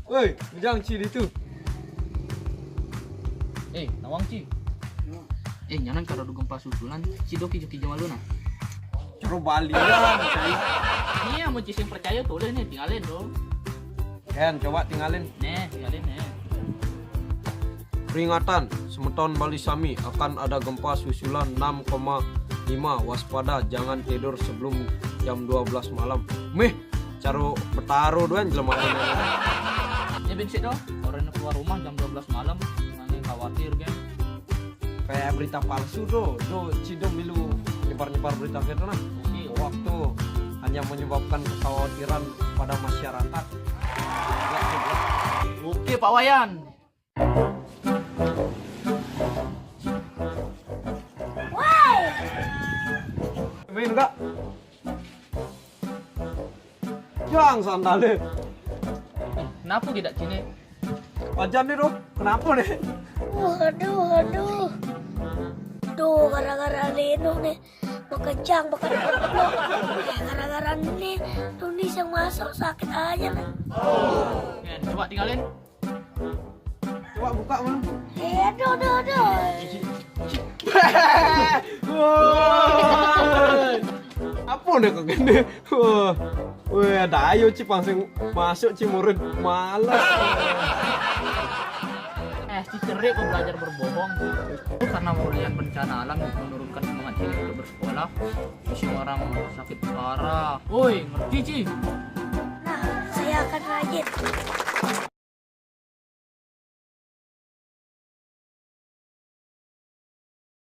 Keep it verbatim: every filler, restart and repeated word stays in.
Woi, bujang Ci ditu. Eh, nawang Ci. Eh, nyanan kalau ada gempa susulan, Ci do kijo-kijo malu nah. Curu balian, Ci. Ini yang mau Ci sing percaya tuh deh nih, tinggalin dong. Hen, coba tinggalin. Nih, tinggalin nih. Peringatan, semeton Bali sami akan ada gempa susulan enam koma lima. Waspada, jangan tidur sebelum jam dua belas malam. Meh, caro betaro doang jelema. Ya ben sih dong, orang yang keluar rumah jam dua belas malam, nanti khawatir kan. Kayak berita palsu tuh, tuh Ci do milu nyebar-nyebar berita gitu nah. Oke, Waktu hanya menyebabkan kekhawatiran pada masyarakat. Oke, Pak Wayan. Main enggak? Jang sandale. Kenapa tidak sini? Ajan nih tuh, kenapa nih? Waduh, aduh. Duh, gara-gara linu nih. Makejang, bakal gara-gara nih. Tuh nih yang masuk sakit aja nih. Ya, coba tinggalin. Coba buka mana? Eh, aduh, aduh, aduh. Woi. Apa nih kok gini? Wah. Weh, ada ayo Ci pang sing masuk Ci murid males. Eh, Ci cerik kok belajar berbohong. Itu karena pemulihan bencana alam menurunkan semangat Ci untuk bersekolah. Isi orang sakit parah. Woi, ngerti Ci? Nah, saya akan rajin.